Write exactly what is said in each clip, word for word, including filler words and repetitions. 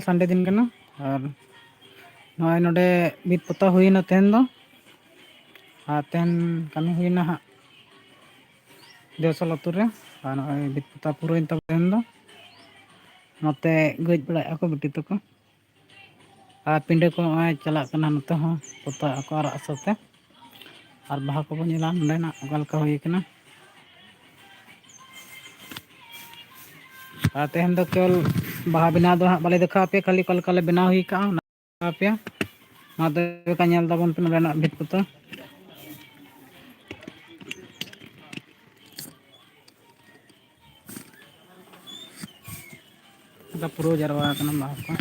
ᱥᱟᱱᱰᱮ ᱫᱤᱱ ᱠᱟᱱᱟ᱾ ᱟᱨ ᱱᱚᱜᱼᱚᱭ ᱱᱚᱰᱮ ᱵᱷᱤᱛ ᱯᱚᱛᱟᱣ ᱦᱩᱭᱱᱟ ᱛᱮᱦᱮᱧ ᱫᱚ᱾ ᱟᱨ ᱛᱮᱦᱮᱧ ᱠᱟᱹᱢᱤ ᱦᱩᱭᱱᱟ ᱦᱟᱸᱜ ᱫᱮᱣᱥᱟᱞ ᱟᱹᱛᱩ ᱨᱮ᱾ ᱟᱨ ᱱᱚᱜᱼᱚᱭ ᱵᱷᱤᱛ ᱯᱚᱛᱟᱣ ᱯᱩᱨᱟᱹᱣᱮᱱ ᱛᱟᱵᱚᱱᱟ ᱛᱮᱦᱮᱧ ᱫᱚ᱾ ᱱᱚᱛᱮ ᱜᱟᱹᱡ ᱵᱟᱲᱟᱭᱮᱫᱼᱟ ᱠᱚ ᱵᱤᱴᱤ ᱛᱟᱠᱚ᱾ ᱟᱨ ᱯᱤᱸᱰᱟᱹ ᱠᱚ ᱱᱚᱜᱼᱚᱭ ᱪᱟᱞᱟᱜ ᱠᱟᱱᱟ, ᱱᱚᱛᱮ ᱦᱚᱸ ᱯᱚᱛᱟᱣ ᱟᱠᱚ ᱟᱨᱟᱜ ᱥᱟᱶᱛᱮ᱾ ᱟᱨ ᱵᱟᱦᱟ ᱠᱚᱵᱚᱱ ᱧᱮᱞᱟ ᱱᱚᱸᱰᱮᱱᱟᱜ ᱚᱠᱟ ᱞᱮᱠᱟ ᱦᱩᱭ ᱠᱟᱱᱟ᱾ ᱟᱨ ᱛᱮᱦᱮᱧ ᱫᱚ ᱠᱮᱣᱚᱞ ᱵᱟᱦᱟ ᱵᱮᱱᱟᱣ ᱫᱚ ᱦᱟᱸᱜ ᱵᱟᱞᱮ ᱫᱮᱠᱷᱟᱣ ᱟᱯᱮᱭᱟ, ᱠᱷᱟᱹᱞᱤ ᱚᱠᱟ ᱞᱮᱠᱟ ᱞᱮ ᱵᱮᱱᱟᱣ ᱦᱩᱭ ᱠᱟᱜᱼᱟ ᱚᱱᱟ ᱫᱮᱠᱷᱟᱣ ᱟᱯᱮᱭᱟ᱾ ᱢᱟ ᱛᱚᱵᱮ ᱠᱷᱟᱱ ᱧᱮᱞ ᱛᱟᱵᱚᱱ ᱯᱮ ᱱᱚᱸᱰᱮᱱᱟᱜ ᱵᱷᱤᱛ ᱯᱚᱛᱟᱣ᱾ ᱚᱱᱠᱟ ᱯᱩᱨᱟᱹᱣ ᱡᱟᱨᱣᱟ ᱟᱠᱟᱱᱟ ᱵᱟᱦᱟ ᱠᱚ᱾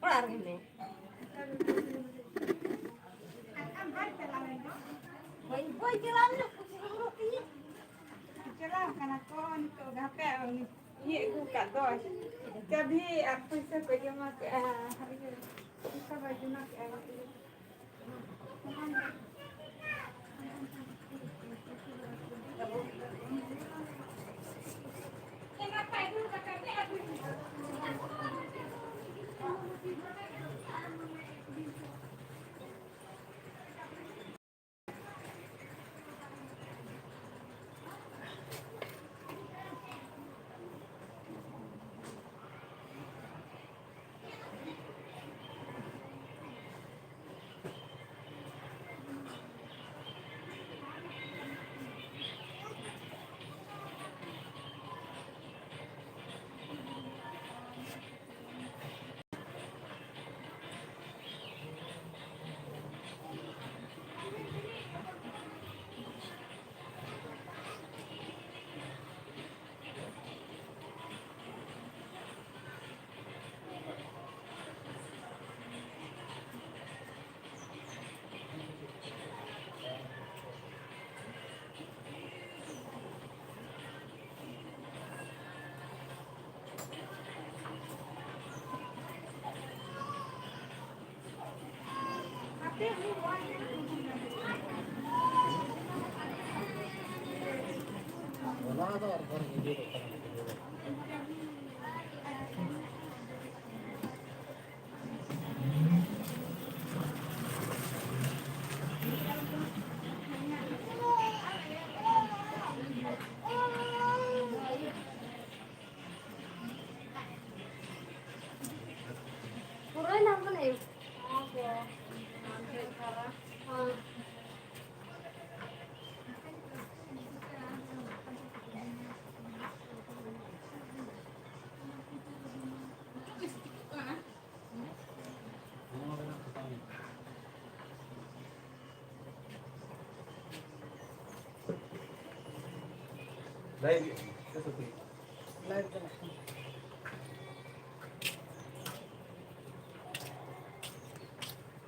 ᱚᱲᱟᱜ ᱨᱮᱜᱮ ᱢᱮᱱᱟᱭᱟ᱾ ᱵᱟᱹᱧ, ᱵᱟᱹᱧ ᱪᱟᱞᱟᱣ ᱞᱮᱱᱟ, ᱠᱩᱥᱤ ᱦᱚᱸ ᱵᱟᱹᱱᱩᱜ ᱛᱤᱧᱟᱹ᱾ ᱪᱟᱞᱟᱣ ᱠᱟᱱᱟ ᱠᱚ ᱱᱤᱛᱚᱜ ᱫᱚ, ᱦᱟᱯᱮ ᱩᱱᱤ ᱤᱭᱟᱹ ᱟᱹᱜᱩ ᱠᱟᱫ ᱫᱚ, ᱪᱟᱹᱵᱷᱤ ᱟᱨ ᱯᱩᱭᱥᱟᱹ ᱠᱚ ᱡᱚᱢᱟ ᱠᱮᱜᱼᱟ, ᱤᱭᱟᱹ, ᱯᱚᱭᱥᱟ ᱵᱟᱭ ᱡᱚᱢᱟ ᱠᱮᱜᱼᱟ᱾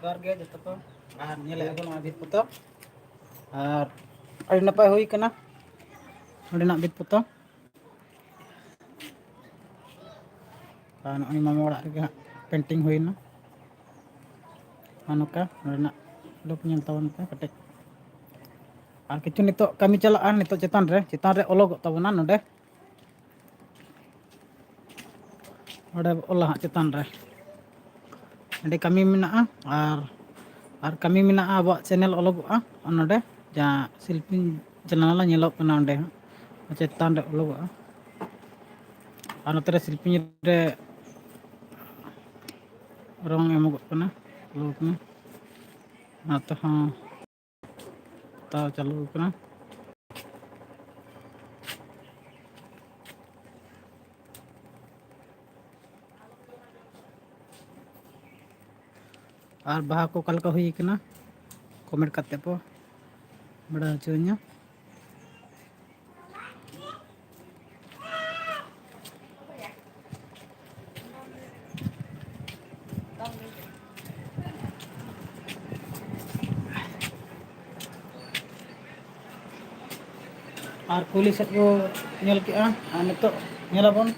ᱡᱚᱦᱟᱨ ᱜᱮ ᱡᱚᱛᱚ ᱠᱚ, ᱟᱨ ᱧᱮᱞᱮᱫ ᱵᱚᱱ ᱱᱚᱣᱟ ᱵᱷᱤᱛ ᱯᱚᱛᱟᱣ, ᱟᱨ ᱟᱹᱰᱤ ᱱᱟᱯᱟᱭ ᱦᱩᱭ ᱠᱟᱱᱟ ᱱᱚᱸᱰᱮᱱᱟᱜ ᱵᱷᱤᱛ ᱯᱚᱛᱟᱣ᱾ ᱟᱨ ᱱᱚᱜᱼᱚᱭ ᱢᱟᱢᱟ ᱚᱲᱟᱜ ᱨᱮᱜᱮ ᱦᱟᱸᱜ painting ᱦᱩᱭᱱᱟ᱾ ᱟᱨ ᱱᱚᱝᱠᱟ ᱱᱚᱸᱰᱮᱱᱟᱜ look ᱧᱮᱞ ᱛᱟᱵᱚᱱ ᱯᱮ ᱠᱟᱹᱴᱤᱡ᱾ ᱟᱨ ᱠᱤᱪᱷᱩ ᱱᱤᱛᱚᱜ ᱠᱟᱹᱢᱤ ᱪᱟᱞᱟᱜᱼᱟ ᱱᱤᱛᱚᱜ ᱪᱮᱛᱟᱱ ᱨᱮ, ᱪᱮᱛᱟᱱ ᱨᱮ ᱚᱞᱚᱜᱚᱜ ᱛᱟᱵᱚᱱᱟ ᱱᱚᱸᱰᱮ᱾ ᱚᱸᱰᱮ ᱚᱞᱟ ᱦᱟᱸᱜ ᱪᱮᱛᱟᱱ ᱨᱮ᱾ ᱚᱸᱰᱮ ᱠᱟᱹᱢᱤ ᱢᱮᱱᱟᱜᱼᱟ᱾ ᱟᱨ, ᱟᱨ ᱠᱟᱹᱢᱤ ᱢᱮᱱᱟᱜᱼᱟ, ᱟᱵᱚᱣᱟᱜ channel ᱚᱞᱚᱜᱚᱜᱼᱟ ᱱᱚᱸᱰᱮ, ᱡᱟᱦᱟᱸ ᱥᱤᱞᱯᱤᱧ channel ᱧᱮᱞᱚᱜ ᱠᱟᱱᱟ ᱚᱸᱰᱮ ᱦᱟᱸᱜ ᱪᱮᱛᱟᱱ ᱨᱮ ᱚᱞᱚᱜᱚᱜᱼᱟ᱾ ᱟᱨ ᱱᱚᱛᱮ ᱨᱮ ᱥᱤᱞᱯᱤᱧ ᱨᱮ ᱨᱚᱝ ᱮᱢᱚᱜᱚᱜ ᱠᱟᱱᱟ, ᱚᱞᱚᱜᱚᱜ ᱠᱟᱱᱟ᱾ ᱱᱚᱛᱮ ᱦᱚᱸ ᱛᱟᱣ ᱪᱟᱹᱞᱩ ᱟᱠᱟᱱᱟ᱾ ᱟᱨ ᱵᱟᱦᱟ ᱠᱚ ᱚᱠᱟ ᱞᱮᱠᱟ ᱦᱩᱭ ᱠᱟᱱᱟ, comment ᱠᱟᱛᱮ ᱯᱮ ᱵᱟᱲᱟᱭ ᱦᱚᱪᱚᱧᱟ᱾ ᱟᱨ ᱠᱩᱞᱦᱤ ᱥᱮᱫ ᱠᱚ ᱧᱮᱞ ᱠᱮᱜᱼᱟ᱾ ᱟᱨ ᱱᱤᱛᱚᱜ ᱧᱮᱞᱟᱵᱚᱱ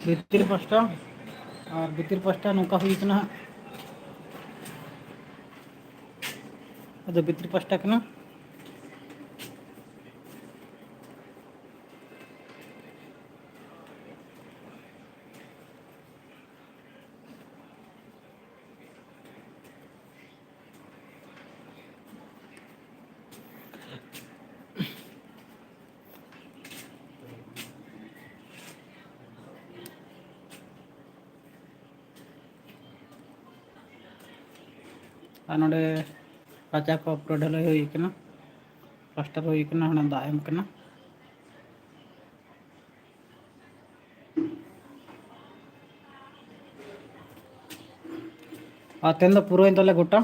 ᱵᱷᱤᱛᱤᱨ ᱯᱟᱥᱴᱟ, ᱟᱨ ᱵᱷᱤᱛᱤᱨ ᱯᱟᱥᱴᱟ ᱱᱚᱝᱠᱟ ᱦᱩᱭ ᱠᱟᱱᱟ ᱦᱟᱸᱜ᱾ ᱟᱫᱚ ᱵᱷᱤᱛᱨᱤ ᱯᱟᱥᱴᱟ ᱠᱟᱱᱟ᱾ ᱟᱨ ᱱᱚᱰᱮ ᱨᱟᱪᱟ ᱠᱚ ᱯᱩᱨᱟᱹ ᱰᱷᱟᱹᱞᱟᱹᱭ ᱦᱩᱭ ᱠᱟᱱᱟ, ᱯᱞᱟᱥᱴᱟᱨ ᱦᱩᱭ ᱠᱟᱱᱟ, ᱚᱱᱟ ᱫᱟᱜ ᱮᱢ ᱠᱟᱱᱟ᱾ ᱟᱨ ᱛᱮᱦᱮᱧ ᱫᱚ ᱯᱩᱨᱟᱹᱭᱮᱱ ᱛᱟᱞᱮ ᱜᱚᱴᱟ᱾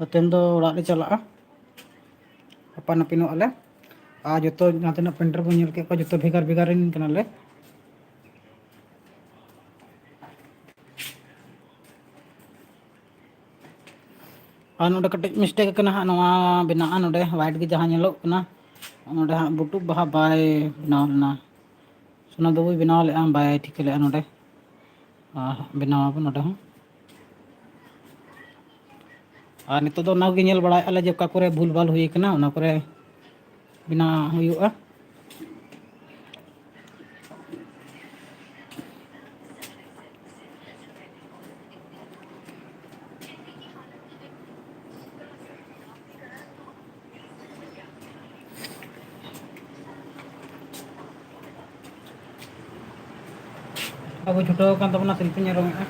ᱟᱨ ᱛᱮᱦᱮᱧ ᱫᱚ ᱚᱲᱟᱜ ᱞᱮ ᱪᱟᱞᱟᱜᱼᱟ, ᱟᱯᱟᱱ ᱟᱹᱯᱤᱱᱚᱜ ᱟᱞᱮ᱾ ᱟᱨ ᱡᱚᱛᱚ ᱡᱟᱦᱟᱸ ᱛᱤᱱᱟᱹᱜ ᱯᱮᱱᱴᱟᱨ ᱵᱚᱱ ᱧᱮᱞ ᱠᱮᱫ ᱠᱚᱣᱟ, ᱡᱚᱛᱚ ᱵᱷᱮᱜᱟᱨ ᱵᱷᱮᱜᱟᱨ ᱨᱮᱱ ᱠᱟᱱᱟᱞᱮ᱾ ᱟᱨ ᱱᱚᱰᱮ ᱠᱟᱹᱴᱤᱡ ᱢᱤᱥᱴᱮᱠ ᱠᱟᱱᱟ ᱦᱟᱸᱜ, ᱱᱚᱣᱟ ᱵᱮᱱᱟᱜᱼᱟ ᱱᱚᱰᱮ ᱦᱚᱣᱟᱭᱤᱴ ᱜᱮ ᱡᱟᱦᱟᱸ ᱧᱮᱞᱚᱜ ᱠᱟᱱᱟ, ᱱᱚᱰᱮ ᱦᱟᱸᱜ ᱵᱩᱴᱩᱵ ᱵᱟᱦᱟ ᱵᱟᱭ ᱵᱮᱱᱟᱣ ᱞᱮᱱᱟ᱾ ᱥᱳᱱᱟ ᱵᱟᱹᱵᱩᱭ ᱵᱮᱱᱟᱣ ᱞᱮᱫᱼᱟ, ᱵᱟᱭ ᱴᱷᱤᱠᱟᱹ ᱞᱮᱫᱼᱟ ᱱᱚᱰᱮ, ᱟᱨ ᱵᱮᱱᱟᱣ ᱟᱵᱚ ᱱᱚᱰᱮ ᱦᱚᱸ᱾ ᱟᱨ ᱱᱤᱛᱚᱜ ᱫᱚ ᱚᱱᱟ ᱠᱚᱜᱮ ᱧᱮᱞ ᱵᱟᱲᱟᱭᱮᱫᱼᱟ ᱞᱮ ᱡᱮ ᱚᱠᱟ ᱠᱚᱨᱮ ᱵᱷᱩᱞ ᱵᱷᱟᱞ ᱦᱩᱭ ᱠᱟᱱᱟ, ᱚᱱᱟ ᱠᱚᱨᱮ ᱵᱮᱱᱟᱣ ᱦᱩᱭᱩᱜᱼᱟ᱾ ᱟᱵᱚ ᱪᱷᱩᱴᱟᱹᱣ ᱟᱠᱟᱱ ᱛᱟᱵᱚᱱᱟ ᱥᱤᱞᱯᱤᱧ ᱮ ᱨᱚᱝᱮᱜᱼᱟ᱾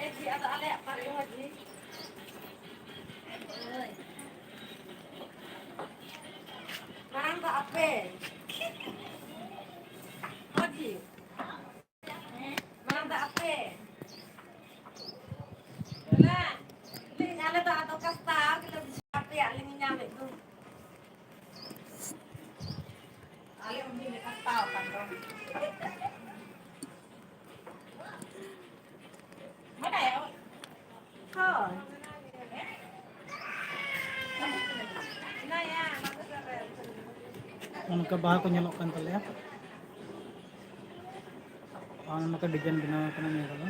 ᱮ ᱡᱷᱤ, ᱟᱫᱚ ᱟᱞᱮᱭᱟᱜ ᱯᱟᱨᱠ ᱦᱚᱸ ᱡᱷᱤ᱾ ᱢᱟᱲᱟᱝ ᱫᱚ ᱟᱯᱮ᱾ ᱦᱚᱸ ᱡᱷᱤ᱾ ᱢᱟᱲᱟᱝ ᱫᱚ ᱟᱯᱮ᱾ ᱞᱟ, ᱞᱟᱹᱭᱟᱹᱧ ᱟᱞᱮ ᱫᱚ ᱟᱫᱚ ᱠᱟᱥᱛᱟᱣ ᱜᱮᱞᱮ ᱵᱩᱡᱷᱟᱹᱣ ᱟᱯᱮᱭᱟᱜ ᱞᱮ ᱧᱮᱧᱟᱢᱮᱫ ᱫᱚ᱾ ᱟᱞᱮ ᱩᱱ ᱫᱤᱱ ᱞᱮ ᱠᱟᱥᱛᱟᱣ ᱟᱠᱟᱱ ᱫᱚ᱾ ᱦᱳᱭ᱾ ᱚᱱᱠᱟ ᱵᱟᱦᱟ ᱠᱚ ᱧᱮᱞᱚᱜ ᱠᱟᱱ ᱛᱟᱞᱮᱭᱟ᱾ ᱟᱨ ᱱᱚᱝᱠᱟ design ᱵᱮᱱᱟᱣ ᱠᱟᱱᱟ ᱱᱤᱭᱟᱹ ᱠᱚᱫᱚ᱾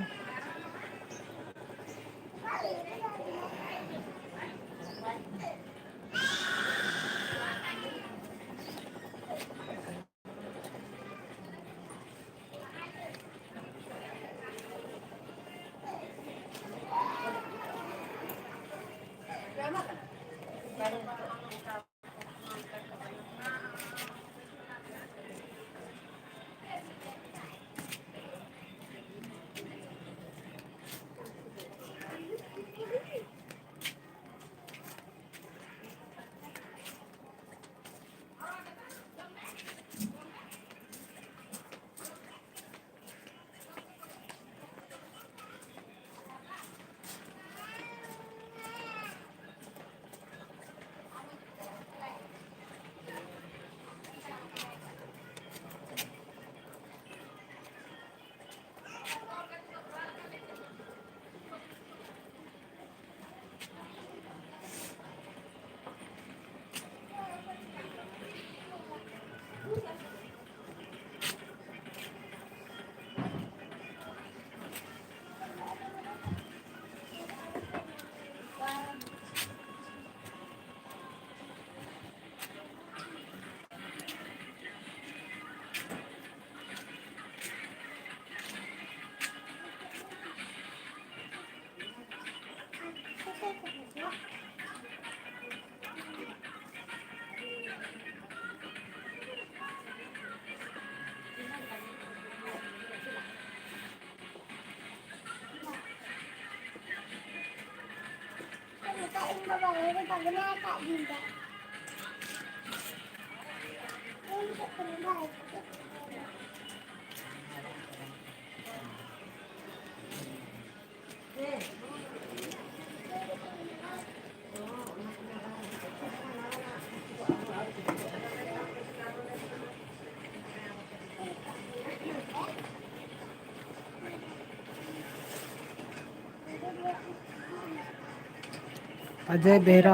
अजय बेहरा,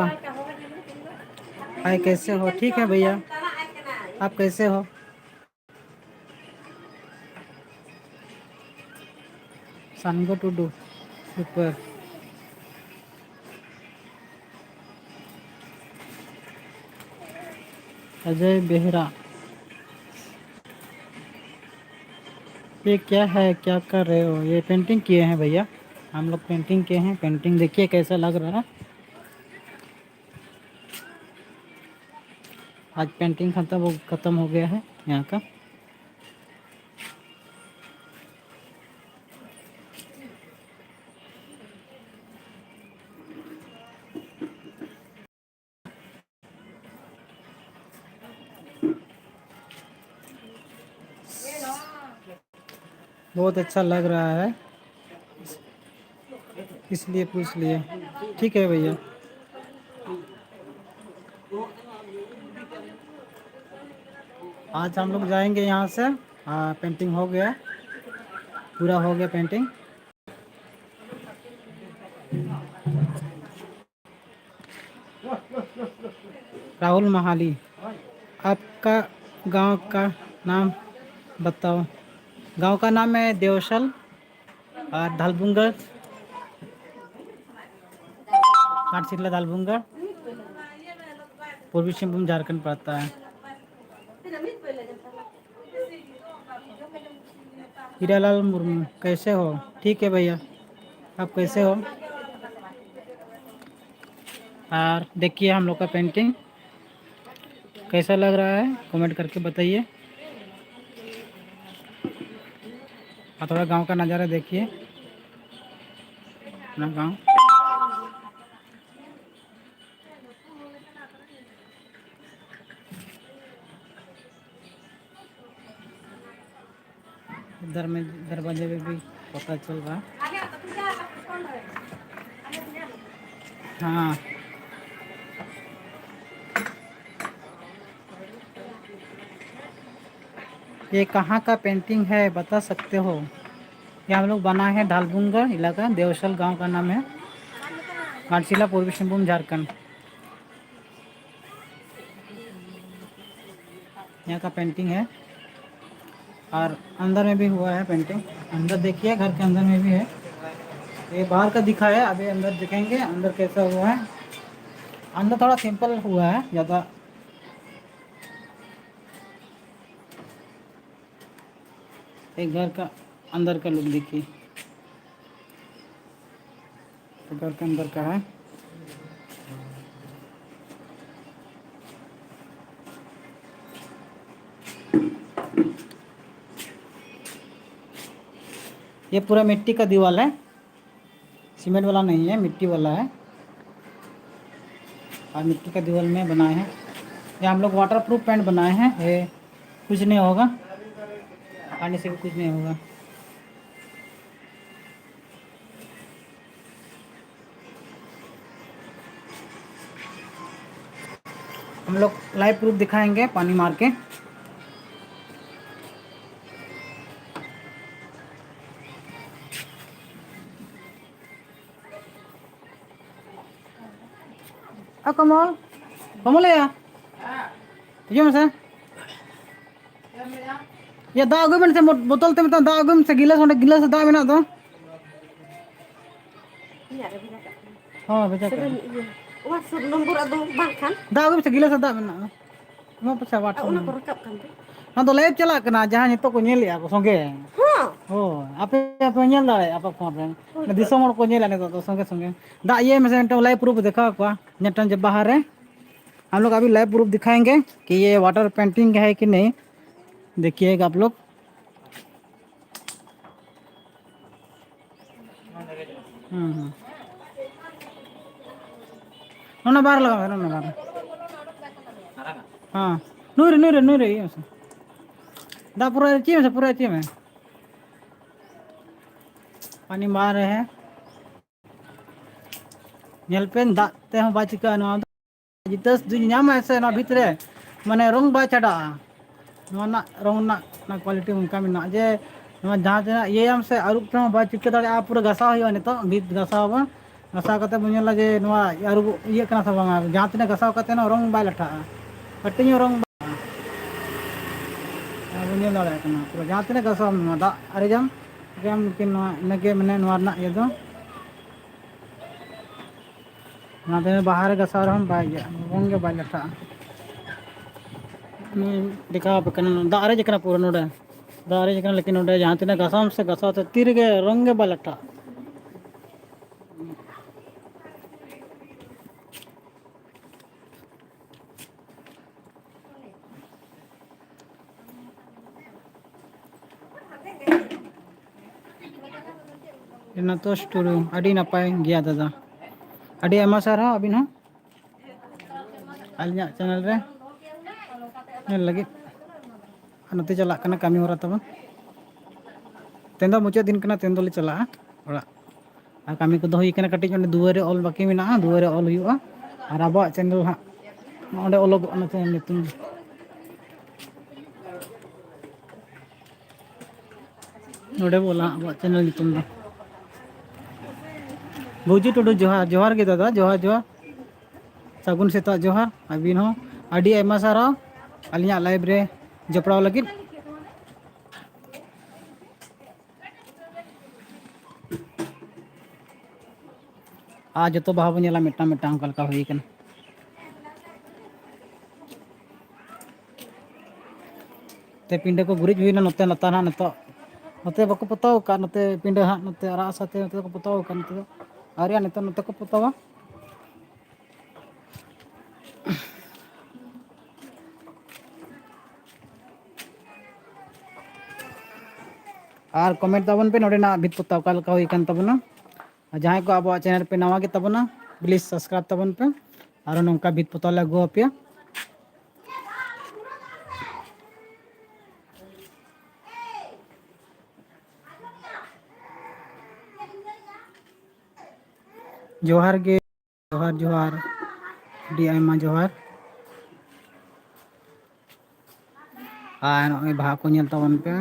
हाय, कैसे हो? ठीक है भैया, आप कैसे हो? सानगो टुडू, सुपर। अजय बेहरा, ये क्या है, क्या कर रहे हो? ये पेंटिंग किए हैं भैया, हम लोग पेंटिंग किए हैं। पेंटिंग देखिए कैसा लग रहा है। आज पेंटिंग खत्म हो, खत्म हो गया है यहाँ का। बहुत अच्छा लग रहा है, इसलिए पूछ लिए। ठीक है भैया, आज हम लोग जाएंगे यहाँ से। हाँ, पेंटिंग हो गया, पूरा हो गया पेंटिंग। राहुल महाली, आपका गांव का नाम बताओ। गांव का नाम है देवसल और धालबुंगर, काठसिल्ला धालबुंगर, पूर्वी सिंहभूम, झारखंड पड़ता है। हीरालाल मुर्मू, कैसे हो? ठीक है भैया, आप कैसे हो? और देखिए हम लोग का पेंटिंग कैसा लग रहा है, कमेंट करके बताइए। और थोड़ा गांव का नज़ारा देखिए, अपना गांव। इधर में दरवाजे में भी पता चल रहा। हाँ, ये कहाँ का पेंटिंग है, बता सकते हो? ये हम लोग बना है ढालबुंगर इलाका, देवसल गांव का नाम है। घाटशिला, पूर्वी सिंहभूम, झारखंड। यहाँ का पेंटिंग है और अंदर में भी हुआ है पेंटिंग। अंदर देखिए, घर के अंदर में भी है। ये बाहर का दिखा है, अभी अंदर देखेंगे अंदर कैसा हुआ है। अंदर थोड़ा सिंपल हुआ है ज़्यादा। एक घर का अंदर का लुक देखिए, तो घर के अंदर का है। ये पूरा मिट्टी का दीवार है, सीमेंट वाला नहीं है, मिट्टी वाला है। और मिट्टी का दीवार में बनाए हैं। ये हम लोग वाटर प्रूफ पेंट बनाए हैं, ये कुछ नहीं होगा, पानी से भी कुछ नहीं होगा। हम लोग लाइव प्रूफ दिखाएंगे पानी मार के। ᱟ ᱠᱚᱢᱚᱞ, ᱠᱚᱢᱚᱞᱮᱭᱟ, ᱦᱤᱡᱩᱜ ᱢᱮᱥᱮ᱾ ᱭᱟ, ᱫᱟᱜ ᱟᱹᱜᱩᱭ ᱢᱮ ᱥᱮ, ᱵᱳᱛᱚᱞ ᱛᱮ ᱢᱤᱫᱴᱟᱝ ᱫᱟᱜ ᱟᱹᱜᱩᱭ ᱢᱮ ᱥᱮ, ᱜᱤᱞᱟᱹᱥ, ᱚᱸᱰᱮ ᱜᱤᱞᱟᱹᱥ ᱨᱮ ᱫᱟᱜ ᱢᱮᱱᱟᱜ ᱫᱚ᱾ ᱤᱧᱟᱹᱜ ᱨᱮ ᱵᱷᱮᱡᱟ ᱠᱟᱜ ᱠᱟᱱᱟ᱾ ᱦᱚᱸ, ᱵᱷᱮᱡᱟ ᱠᱟᱜ ᱥᱮᱵᱷᱮᱱ ᱢᱮ᱾ ᱤᱭᱟᱹ, ᱚᱣᱟᱴᱥᱮᱯ ᱱᱚᱢᱵᱚᱨ ᱟᱫᱚ ᱵᱟᱝ ᱠᱷᱟᱱ? ᱫᱟᱜ ᱟᱹᱜᱩᱭ ᱢᱮ ᱥᱮ, ᱜᱤᱞᱟᱹᱥ ᱨᱮ ᱫᱟᱜ ᱢᱮᱱᱟᱜᱼᱟ᱾ ᱚᱱᱟ ᱯᱚᱭᱥᱟ ᱟᱨ ᱚᱣᱟᱴᱥᱮᱯ ᱚᱱᱟ ᱠᱚ ᱢᱮᱱᱟᱜᱼᱟ᱾ ᱨᱟᱠᱟᱵ ᱠᱟᱱ ᱫᱚ? ᱚᱱᱟ ᱫᱚ ᱞᱟᱭᱤᱵᱷ ᱪᱟᱞᱟᱜ ᱠᱟᱱᱟ, ᱡᱟᱦᱟᱸ ᱱᱤᱛᱚᱜ ᱠᱚ ᱧᱮᱞᱮᱫᱼᱟ ᱠᱚ ᱥᱚᱸᱜᱮ᱾ ᱦᱚᱸ᱾ ᱦᱳᱭ, ᱟᱯᱮ ᱯᱮ ᱧᱮᱞ ᱫᱟᱲᱮᱭᱟᱜᱼᱟ ᱟᱯᱮ ᱯᱷᱳᱱ ᱨᱮ᱾ ᱦᱳᱭ ᱛᱚ᱾ ᱫᱤᱥᱚᱢ ᱦᱚᱲ ᱠᱚ ᱧᱮᱞᱟ ᱱᱤᱛᱚᱜ ᱫᱚ ᱥᱚᱸᱜᱮ ᱥᱚᱸᱜᱮ᱾ ᱫᱟᱜ ᱤᱭᱟᱹᱭ ᱢᱮᱥᱮ, ᱢᱤᱫᱴᱟᱝ ᱞᱟᱭᱤᱵᱷ ᱯᱨᱩᱯᱷ ᱫᱮᱠᱷᱟᱣ ᱠᱚᱣᱟ, ᱢᱤᱫᱴᱟᱝ ᱡᱮ ᱵᱟᱦᱟ ᱨᱮ᱾ हम लोग अभी लाइव प्रूफ दिखाएंगे कि ये वाटर पेंटिंग है कि नहीं। देखिएगा आप लोग। ᱦᱩᱸ, ᱦᱩᱸ᱾ ᱚᱱᱟ ᱵᱟᱨ ᱞᱟᱜᱟᱣ ᱢᱮ, ᱚᱱᱟ ᱵᱟᱨ᱾ ᱦᱮᱸ᱾ ᱱᱩᱭ ᱨᱮ, ᱱᱩᱭ ᱨᱮ, ᱱᱩᱭ ᱨᱮ ᱤᱭᱟᱹ ᱢᱮᱥᱮ᱾ ᱫᱟᱜ ᱯᱩᱨᱟᱹ ᱪᱮᱫ ᱢᱮᱥᱮ, ᱯᱩᱨᱟᱹ ᱪᱮᱫ ᱢᱮ᱾ ᱯᱟᱱᱤ ᱢᱟᱨ ᱨᱮ ᱦᱮᱸ᱾ ᱧᱮᱞ ᱯᱮ, ᱫᱟᱜ ᱛᱮᱦᱚᱸ ᱵᱟᱭ ᱪᱤᱠᱟᱹᱜᱼᱟ ᱱᱚᱣᱟ ᱫᱚ᱾ ᱡᱤᱛᱟᱹᱥ ᱡᱩᱫᱤ ᱧᱟᱢᱟᱭ ᱥᱮ ᱱᱚᱣᱟ ᱵᱷᱤᱛ ᱨᱮ, ᱢᱟᱱᱮ ᱨᱚᱝ ᱵᱟᱭ ᱪᱷᱟᱰᱟᱜᱼᱟ᱾ ᱱᱚᱣᱟ ᱨᱮᱱᱟᱜ ᱨᱚᱝ ᱨᱮᱱᱟᱜ, ᱨᱮᱱᱟᱜ ᱠᱳᱣᱟᱞᱤᱴᱤ ᱚᱱᱠᱟ ᱢᱮᱱᱟᱜᱼᱟ ᱡᱮ ᱱᱚᱣᱟ ᱡᱟᱦᱟᱸ ᱛᱤᱱᱟᱹᱜ ᱤᱭᱟᱹᱭᱟᱢ ᱥᱮ ᱟᱹᱨᱩᱵ ᱛᱮᱦᱚᱸ ᱵᱟᱭ ᱪᱤᱠᱟᱹ ᱫᱟᱲᱮᱭᱟᱜᱼᱟ᱾ ᱯᱩᱨᱟᱹ ᱜᱷᱟᱥᱟᱣ ᱦᱩᱭᱩᱜᱼᱟ, ᱱᱤᱛᱚᱜ ᱵᱷᱤᱛ ᱜᱷᱟᱥᱟᱣ ᱟᱵᱚᱱ᱾ ᱜᱷᱟᱥᱟᱣ ᱠᱟᱛᱮ ᱵᱚᱱ ᱧᱮᱞᱟ ᱡᱮ ᱱᱚᱣᱟ ᱟᱹᱨᱩᱵ ᱤᱭᱟᱹᱜ ᱠᱟᱱᱟ ᱥᱮ ᱵᱟᱝᱟ᱾ ᱡᱟᱦᱟᱸ ᱛᱤᱱᱟᱹᱜ ᱜᱷᱟᱥᱟᱣ ᱠᱟᱛᱮ ᱦᱚᱸ ᱨᱚᱝ ᱵᱟᱭ ᱞᱟᱴᱷᱟᱜᱼᱟ, ᱠᱟᱹᱴᱤᱡ ᱦᱚᱸ ᱨᱚᱝ ᱵᱟᱭ ᱞᱟᱴᱷᱟᱜᱼᱟ᱾ ᱟᱨ ᱵᱚᱱ ᱧᱮᱞ ᱫᱟᱲᱮᱭᱟᱜ ᱠᱟᱱᱟ ᱯᱩᱨᱟᱹ ᱡᱟᱦᱟᱸ ᱛᱤᱱᱟᱹᱜ ᱜᱷᱟᱥᱟᱣ ᱢᱮ, ᱱᱚᱣᱟ ᱫᱟᱜ ᱟᱨᱮᱡᱟᱢ, ᱮᱠᱮᱱ ᱱᱚᱣᱟ, ᱤᱱᱟᱹᱜᱮ ᱢᱟᱱᱮ ᱱᱚᱣᱟ ᱨᱮᱱᱟᱜ ᱤᱭᱟᱹ ᱫᱚ᱾ ᱚᱱᱟᱛᱮ ᱵᱟᱦᱟ ᱨᱮ ᱜᱷᱟᱥᱟᱣ ᱨᱮᱦᱚᱸ ᱵᱟᱭ ᱤᱭᱟᱹᱜᱼᱟ, ᱨᱚᱝ ᱜᱮ ᱵᱟᱭ ᱞᱟᱴᱷᱟᱜᱼᱟ᱾ ᱱᱚᱜᱼᱚᱭ ᱫᱮᱠᱷᱟᱣ ᱟᱯᱮ ᱠᱟᱱᱟ, ᱫᱟᱜ ᱟᱨᱮᱡ ᱟᱠᱟᱱᱟ ᱯᱩᱨᱟᱹ ᱱᱚᱰᱮ, ᱫᱟᱜ ᱟᱨᱮᱡ ᱟᱠᱟᱱᱟ, ᱞᱮᱠᱤᱱ ᱱᱚᱰᱮ ᱡᱟᱦᱟᱸ ᱛᱤᱱᱟᱹᱜ ᱜᱷᱟᱥᱟᱣ ᱢᱮᱥᱮ ᱜᱷᱟᱥᱟᱣ ᱛᱮ ᱛᱤ ᱨᱮᱜᱮ ᱨᱚᱝ ᱜᱮ ᱵᱟᱭ ᱞᱟᱴᱷᱟᱜᱼᱟ᱾ ᱨᱤᱱᱟᱛᱳᱥ ᱴᱩᱰᱩ, ᱟᱹᱰᱤ ᱱᱟᱯᱟᱭ ᱜᱮᱭᱟ ᱫᱟᱫᱟ, ᱟᱹᱰᱤ ᱟᱭᱢᱟ ᱥᱟᱨᱦᱟᱣ ᱟᱹᱵᱤᱱ ᱦᱚᱸ ᱟᱹᱞᱤᱧᱟᱜ ᱪᱮᱱᱮᱞ ᱨᱮ ᱧᱮᱞ ᱞᱟᱹᱜᱤᱫ᱾ ᱟᱨ ᱱᱚᱛᱮ ᱪᱟᱞᱟᱜ ᱠᱟᱱᱟ ᱠᱟᱹᱢᱤ ᱦᱚᱨᱟ ᱛᱟᱵᱚᱱ᱾ ᱛᱮᱦᱮᱧ ᱫᱚ ᱢᱩᱪᱟᱹᱫ ᱫᱤᱱ ᱠᱟᱱᱟ, ᱛᱮᱦᱮᱧ ᱫᱚᱞᱮ ᱪᱟᱞᱟᱜᱼᱟ ᱚᱲᱟᱜ᱾ ᱟᱨ ᱠᱟᱹᱢᱤ ᱠᱚᱫᱚ ᱦᱩᱭ ᱠᱟᱱᱟ, ᱠᱟᱹᱴᱤᱡ ᱚᱸᱰᱮ ᱫᱩᱣᱟᱹᱨ ᱨᱮ ᱚᱞ ᱵᱟᱹᱠᱤ ᱢᱮᱱᱟᱜᱼᱟ, ᱫᱩᱣᱟᱹᱨ ᱨᱮ ᱚᱞ ᱦᱩᱭᱩᱜᱼᱟ᱾ ᱟᱨ ᱟᱵᱚᱣᱟᱜ ᱪᱮᱱᱮᱞ ᱦᱟᱸᱜ ᱱᱚᱸᱰᱮ ᱚᱞᱚᱜᱚᱜ ᱠᱟᱱᱟ, ᱪᱮᱱᱮᱞ ᱧᱩᱛᱩᱢ᱾ ᱱᱚᱰᱮ ᱵᱚ ᱚᱞᱟ ᱟᱵᱚᱣᱟᱜ ᱪᱮᱱᱮᱞ ᱧᱩᱛᱩᱢ ᱫᱚ᱾ ᱵᱷᱩᱡᱤ ᱴᱩᱰᱩ, ᱡᱚᱦᱟᱨ, ᱡᱚᱦᱟᱨ ᱜᱮ ᱫᱟᱫᱟ, ᱡᱚᱦᱟᱨ, ᱡᱚᱦᱟᱨ᱾ ᱥᱟᱹᱜᱩᱱ ᱥᱮᱛᱟᱜ, ᱡᱚᱦᱟᱨ᱾ ᱟᱹᱵᱤᱱ ᱦᱚᱸ ᱟᱹᱰᱤ ᱟᱭᱢᱟ ᱥᱟᱨᱦᱟᱣ ᱟᱹᱞᱤᱧᱟᱜ ᱞᱟᱭᱤᱵᱷ ᱨᱮ ᱡᱚᱯᱲᱟᱣ ᱞᱟᱹᱜᱤᱫ᱾ ᱟᱨ ᱡᱚᱛᱚ ᱵᱟᱦᱟ ᱵᱚᱱ ᱧᱮᱞᱟ ᱢᱤᱫᱴᱟᱝ ᱢᱤᱫᱴᱟᱝ ᱚᱠᱟ ᱞᱮᱠᱟ ᱦᱩᱭ ᱠᱟᱱᱟ᱾ ᱛᱮ ᱯᱤᱸᱰᱟᱹ ᱠᱚ ᱜᱩᱨᱤᱡ ᱦᱩᱭᱱᱟ ᱱᱚᱛᱮ ᱞᱟᱛᱟᱨ ᱦᱟᱸᱜ ᱱᱤᱛᱚᱜ᱾ ᱱᱚᱛᱮ ᱵᱟᱠᱚ ᱯᱚᱛᱟᱣ ᱟᱠᱟᱫ, ᱱᱚᱛᱮ ᱯᱤᱸᱰᱟᱹ ᱦᱟᱸᱜ ᱱᱚᱛᱮ ᱟᱨᱟᱜ ᱦᱟᱥᱟ ᱛᱮ ᱱᱚᱛᱮ ᱫᱚᱠᱚ ᱯᱚᱛᱟᱣ ᱟᱠᱟᱫ, ᱱᱚᱛᱮ ᱫᱚ ᱟᱹᱣᱨᱤᱭᱟᱜ, ᱱᱤᱛᱚᱜ ᱱᱚᱛᱮ ᱠᱚ ᱯᱚᱛᱟᱣᱟ᱾ ᱟᱨ ᱠᱚᱢᱮᱱᱴ ᱛᱟᱵᱚᱱ ᱯᱮ ᱱᱚᱰᱮᱱᱟᱜ ᱵᱷᱤᱛ ᱯᱚᱛᱟᱣ ᱚᱠᱟ ᱞᱮᱠᱟ ᱦᱩᱭ ᱠᱟᱱ ᱛᱟᱵᱚᱱᱟ᱾ ᱟᱨ ᱡᱟᱦᱟᱸᱭ ᱠᱚ ᱟᱵᱚᱣᱟᱜ ᱪᱮᱱᱮᱞ ᱯᱮ ᱱᱟᱣᱟ ᱜᱮ ᱛᱟᱵᱚᱱᱟ, ᱯᱞᱤᱡᱽ ᱥᱟᱵᱥᱠᱨᱟᱭᱤᱵ ᱛᱟᱵᱚᱱ ᱯᱮ᱾ ᱟᱨᱚ ᱱᱚᱝᱠᱟ ᱵᱷᱤᱛ ᱯᱚᱛᱟᱣ ᱞᱮ ᱟᱹᱜᱩ ᱟᱯᱮᱭᱟ᱾ ᱡᱚᱦᱟᱨ ᱜᱮ, ᱡᱚᱦᱟᱨ, ᱡᱚᱦᱟᱨ, ᱟᱹᱰᱤ ᱟᱭᱢᱟ ᱡᱚᱦᱟᱨ᱾ ᱟᱨ ᱱᱚᱜᱼᱚᱭ ᱵᱟᱦᱟ ᱠᱚ ᱧᱮᱞ ᱛᱟᱵᱚᱱ ᱯᱮ᱾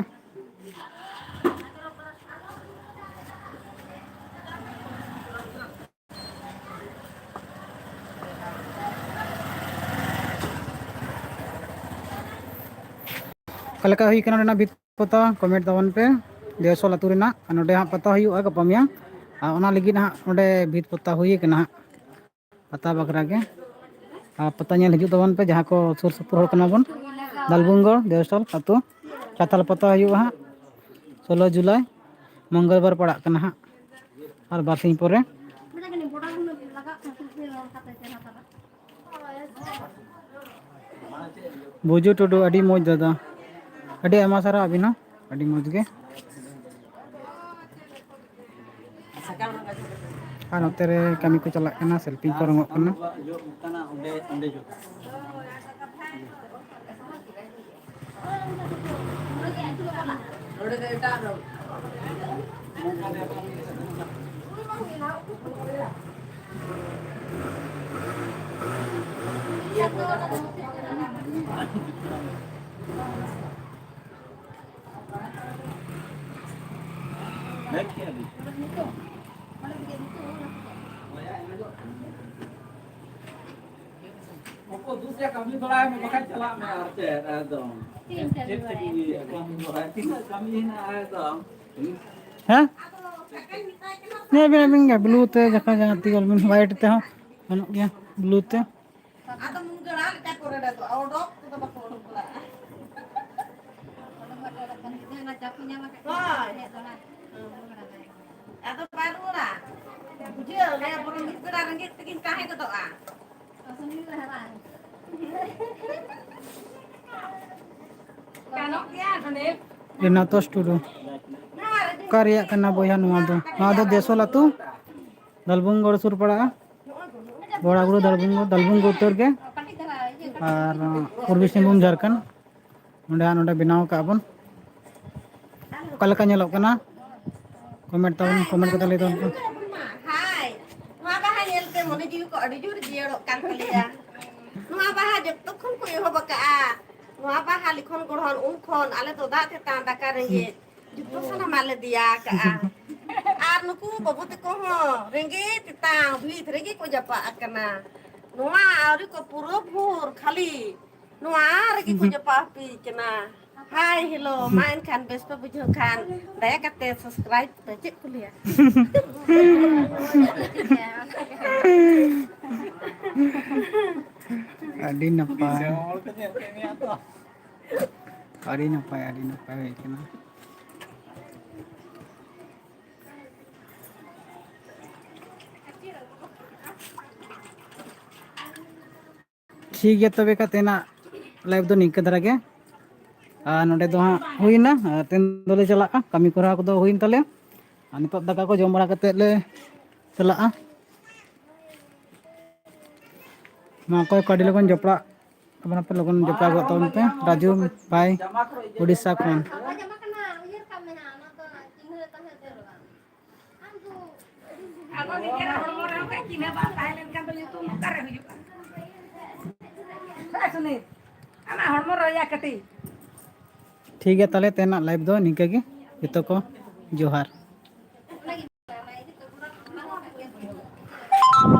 ᱚᱠᱟ ᱞᱮᱠᱟ ᱦᱩᱭ ᱠᱟᱱᱟ ᱱᱚᱰᱮᱱᱟᱜ ᱵᱷᱤᱛ ᱯᱚᱛᱟᱣ, ᱠᱚᱢᱮᱱᱴ ᱛᱟᱵᱚᱱ ᱯᱮ᱾ ᱫᱮᱣᱥᱚᱞ ᱟᱹᱛᱩ ᱨᱮᱱᱟᱜ, ᱟᱨ ᱱᱚᱰᱮ ᱦᱟᱸᱜ ᱯᱟᱛᱟ ᱦᱩᱭᱩᱜᱼᱟ ᱜᱟᱯᱟ ᱢᱮᱭᱟᱝ, ᱟᱨ ᱚᱱᱟ ᱞᱟᱹᱜᱤᱫ ᱦᱟᱸᱜ ᱱᱚᱰᱮ ᱵᱷᱤᱛ ᱯᱚᱛᱟᱣ ᱦᱩᱭ ᱠᱟᱱᱟ ᱦᱟᱸᱜ, ᱯᱟᱛᱟ ᱵᱟᱠᱷᱨᱟ ᱜᱮ᱾ ᱟᱨ ᱯᱟᱛᱟ ᱧᱮᱞ ᱦᱤᱡᱩᱜ ᱛᱟᱵᱚᱱ ᱯᱮ, ᱡᱟᱦᱟᱸ ᱠᱚ ᱥᱩᱨ ᱥᱩᱯᱩᱨ ᱦᱚᱲ ᱠᱟᱱᱟ ᱵᱚᱱ᱾ ᱫᱟᱞᱵᱩᱝᱜᱚᱲ ᱫᱮᱣᱥᱚᱞ ᱟᱹᱛᱩ ᱪᱟᱛᱟᱞ ᱯᱟᱛᱟ ᱦᱩᱭᱩᱜᱼᱟ ᱦᱟᱸᱜ, ᱥᱳᱞᱳ ᱡᱩᱞᱟᱭ, ᱢᱚᱝᱜᱚᱞᱵᱟᱨ ᱯᱟᱲᱟᱜ ᱠᱟᱱᱟ ᱦᱟᱸᱜ, ᱟᱨ ᱵᱟᱨᱥᱤᱧ ᱯᱚᱨᱮ᱾ ᱵᱩᱡᱩ ᱴᱩᱰᱩ, ᱟᱹᱰᱤ ᱢᱚᱡᱽ ᱫᱟᱫᱟ, ᱟᱹᱰᱤ ᱟᱭᱢᱟ ᱥᱟᱨᱦᱟᱣ ᱟᱹᱵᱤᱱ ᱦᱚᱸ, ᱟᱹᱰᱤ ᱢᱚᱡᱽ ᱜᱮ᱾ ᱟᱨ ᱱᱚᱛᱮ ᱨᱮ ᱠᱟᱹᱢᱤ ᱠᱚ ᱪᱟᱞᱟᱜ ᱠᱟᱱᱟ, ᱥᱮᱞᱯᱤᱧ ᱠᱚ ᱨᱚᱝᱚᱜ ᱠᱟᱱᱟ᱾ ᱚᱠᱚᱭ ᱫᱩᱥᱨᱟ ᱠᱟᱹᱢᱤ ᱵᱟᱲᱟᱭ ᱢᱮ, ᱵᱟᱠᱷᱟᱡ ᱪᱟᱞᱟᱜ ᱢᱮ ᱟᱨ ᱪᱮᱫ, ᱮᱠᱫᱚᱢ᱾ ᱪᱮᱫ ᱮᱢ ᱠᱟᱹᱢᱤ ᱵᱟᱲᱟᱭᱟ? ᱛᱤᱱᱟᱹᱜ ᱠᱟᱹᱢᱤ ᱦᱮᱱᱟᱜᱼᱟ, ᱮᱠᱫᱚᱢ᱾ ᱦᱮᱸ? ᱧᱮᱞ ᱵᱤᱱ ᱟᱹᱵᱤᱱ ᱜᱮ, ᱵᱞᱩ ᱛᱮ ᱡᱟᱦᱟᱸ ᱡᱟᱦᱟᱸ ᱛᱮᱜᱮ ᱚᱞ ᱵᱤᱱ, ᱦᱳᱣᱟᱭᱤᱴ ᱛᱮᱦᱚᱸ ᱜᱟᱱᱚᱜ ᱜᱮᱭᱟ, ᱵᱞᱩ ᱛᱮ᱾ ᱟᱫᱚ ᱢᱩᱱᱜᱟᱹ ᱟᱲᱟᱜ ᱞᱮᱠᱟ ᱠᱚ ᱨᱮᱰᱮᱫᱚᱜᱼᱟ, ᱚᱰᱚᱠ ᱠᱚᱫᱚ ᱵᱟᱠᱚ ᱚᱰᱚᱠ ᱵᱟᱲᱟᱜᱼᱟ᱾ ᱦᱳᱭ᱾ ᱟᱫᱚ ᱵᱟᱭ ᱨᱩᱣᱟᱹᱲᱟ᱾ ᱵᱩᱡᱷᱟᱹᱣ, ᱞᱟᱹᱭᱟ ᱵᱚᱨᱚᱝ ᱢᱤᱫ ᱵᱮᱲᱟ ᱨᱮᱸᱜᱮᱡ ᱛᱮᱜᱤᱧ ᱛᱟᱦᱮᱸ ᱜᱚᱫᱚᱜᱼᱟ᱾ ᱜᱟᱱᱚᱜ ᱜᱮᱭᱟ, ᱱᱚᱰᱮ᱾ ᱨᱤᱱᱟᱛᱚᱥ ᱴᱩᱰᱩ᱾ ᱚᱠᱟ ᱨᱮᱭᱟᱜ ᱠᱟᱱᱟ ᱵᱚᱭᱦᱟ ᱱᱚᱣᱟ ᱫᱚ? ᱱᱚᱣᱟ ᱫᱚ ᱫᱮᱥᱚᱞ ᱟᱹᱛᱩ, ᱫᱟᱞᱵᱩᱝᱜᱚᱲ ᱥᱩᱨ ᱯᱟᱲᱟᱜᱼᱟ᱾ ᱵᱚᱲᱟᱜᱩᱲᱩ ᱫᱟᱞᱵᱩᱝᱜᱚᱲ, ᱫᱟᱞᱵᱩᱝᱜᱚᱲ ᱩᱛᱟᱹᱨ ᱜᱮ᱾ ᱟᱨ ᱯᱩᱨᱵᱤ ᱥᱤᱝᱵᱷᱩᱢ, ᱡᱷᱟᱲᱠᱷᱚᱸᱰ᱾ ᱱᱚᱰᱮ ᱦᱟᱸᱜ ᱱᱚᱰᱮ ᱵᱮᱱᱟᱣ ᱠᱟᱜᱼᱟ ᱵᱚᱱ᱾ ᱚᱠᱟ ᱞᱮᱠᱟ ᱧᱮᱞᱚᱜ ᱠᱟᱱᱟ? ᱠᱚᱢᱮᱱᱴ ᱛᱟᱵᱚᱱ, ᱠᱚᱢᱮᱱᱴ ᱠᱟᱛᱮ ᱞᱟᱹᱭ ᱛᱟᱵᱚᱱ ᱯᱮ᱾ ᱦᱟᱭ, ᱱᱚᱣᱟ ᱵᱟᱦᱟ ᱧᱮᱞᱛᱮ ᱢᱚᱱᱮ ᱡᱤᱣᱤ ᱠᱚ ᱟᱹᱰᱤ ᱡᱳᱨ ᱡᱤᱭᱟᱹᱲᱚᱜ ᱠᱟᱱ ᱛᱟᱞᱮᱭᱟ᱾ ᱱᱚᱣᱟ ᱵᱟᱦᱟ ᱡᱚᱛᱚ ᱠᱷᱚᱱ ᱠᱚ ᱮᱦᱚᱵ ᱟᱠᱟᱜᱼᱟ᱾ ᱱᱚᱣᱟ ᱵᱟᱦᱟ ᱞᱤᱠᱷᱚᱱ ᱜᱚᱲᱦᱚᱱ ᱩᱱ ᱠᱷᱚᱱ ᱟᱞᱮ ᱫᱚ ᱫᱟᱜ ᱛᱮᱛᱟᱝ ᱫᱟᱠᱟ ᱨᱮᱸᱜᱮᱡ ᱡᱚᱛᱚ ᱥᱟᱱᱟᱢᱟᱜ ᱞᱮ ᱫᱮᱭᱟ ᱟᱠᱟᱜᱼᱟ᱾ ᱟᱨ ᱱᱩᱠᱩ ᱵᱟᱹᱵᱩ ᱛᱟᱠᱚ ᱦᱚᱸ ᱨᱮᱸᱜᱮᱡ ᱛᱮᱛᱟᱝ ᱵᱷᱤᱛ ᱨᱮᱜᱮ ᱠᱚ ᱡᱟᱯᱟᱜ ᱟᱠᱟᱱᱟ᱾ ᱱᱚᱣᱟ ᱟᱹᱣᱨᱤ ᱠᱚ ᱯᱩᱨᱟᱹ ᱵᱷᱳᱨ ᱠᱷᱟᱹᱞᱤ ᱱᱚᱣᱟ ᱨᱮᱜᱮ ᱠᱚ ᱡᱚᱯᱟᱜ ᱦᱚᱯᱤ ᱠᱟᱱᱟ᱾ ᱦᱟᱭ ᱦᱮᱞᱳ, ᱢᱟ ᱮᱱᱠᱷᱟᱱ ᱵᱮᱥ ᱯᱮ ᱵᱩᱡᱷᱟᱹᱣ ᱠᱷᱟᱱ ᱫᱟᱭᱟ ᱠᱟᱛᱮ ᱥᱟᱵᱥᱠᱨᱟᱭᱤᱵ ᱯᱮ, ᱪᱮᱫ ᱠᱚ ᱞᱟᱹᱭᱟ? ᱟᱹᱰᱤ ᱱᱟᱯᱟᱭ, ᱟᱹᱰᱤ ᱱᱟᱯᱟᱭ, ᱟᱹᱰᱤ ᱱᱟᱯᱟᱭ ᱦᱩᱭ ᱠᱟᱱᱟ᱾ ᱴᱷᱤᱠ ᱜᱮᱭᱟ, ᱛᱚᱵᱮ ᱠᱷᱟᱱ ᱛᱮᱦᱮᱧᱟᱜ ᱞᱟᱭᱤᱵᱷ ᱫᱚ ᱱᱤᱝᱠᱟᱹ ᱫᱷᱟᱨᱟ ᱜᱮ᱾ ᱟᱨ ᱱᱚᱰᱮ ᱫᱚ ᱦᱟᱸᱜ ᱦᱩᱭᱱᱟ, ᱟᱨ ᱛᱮᱦᱮᱧ ᱫᱚᱞᱮ ᱪᱟᱞᱟᱜᱼᱟ, ᱠᱟᱹᱢᱤ ᱠᱚᱨᱟᱣ ᱠᱚᱫᱚ ᱦᱩᱭᱮᱱ ᱛᱟᱞᱮᱭᱟ᱾ ᱟᱨ ᱱᱤᱛᱚᱜ ᱫᱟᱠᱟ ᱠᱚ ᱡᱚᱢ ᱵᱟᱲᱟ ᱠᱟᱛᱮᱫ ᱞᱮ ᱪᱟᱞᱟᱜᱼᱟ᱾ ᱢᱟ ᱚᱠᱚᱭ ᱠᱚ ᱟᱹᱰᱤ ᱞᱚᱜᱚᱱ ᱡᱚᱯᱲᱟᱜ ᱛᱟᱵᱚᱱ ᱯᱮ, ᱞᱚᱜᱚᱱ ᱡᱚᱯᱲᱟᱣ ᱜᱚᱫ ᱛᱟᱵᱚᱱ ᱯᱮ᱾ ᱨᱟᱡᱩ ᱵᱷᱟᱭ, ᱳᱰᱤᱥᱟ ᱠᱷᱚᱱ᱾ ᱟᱫᱚ ᱱᱤᱝᱠᱟᱹᱱᱟᱜ ᱦᱚᱲᱢᱚ ᱨᱮᱦᱚᱸ ᱠᱟᱹᱡ ᱪᱤᱱᱦᱟᱹ ᱵᱟᱝ ᱛᱟᱦᱮᱸ ᱞᱮᱱᱠᱷᱟᱱ ᱫᱚ ᱧᱩᱛᱩᱢ ᱚᱠᱟᱨᱮ ᱦᱩᱭᱩᱜᱼᱟ? ᱦᱮᱸ ᱥᱩᱱᱤᱞ, ᱟᱢᱟᱜ ᱦᱚᱲᱢᱚ ᱨᱮ ᱭᱟ ᱠᱟᱹᱴᱤᱡ᱾ ᱴᱷᱤᱠ ᱜᱮᱭᱟ, ᱛᱟᱦᱚᱞᱮ ᱛᱮᱦᱮᱧᱟᱜ ᱞᱟᱭᱤᱵᱷ ᱫᱚ ᱱᱤᱝᱠᱟᱹ ᱜᱮ᱾ ᱡᱚᱛᱚ ᱠᱚ ᱡᱚᱦᱟᱨ᱾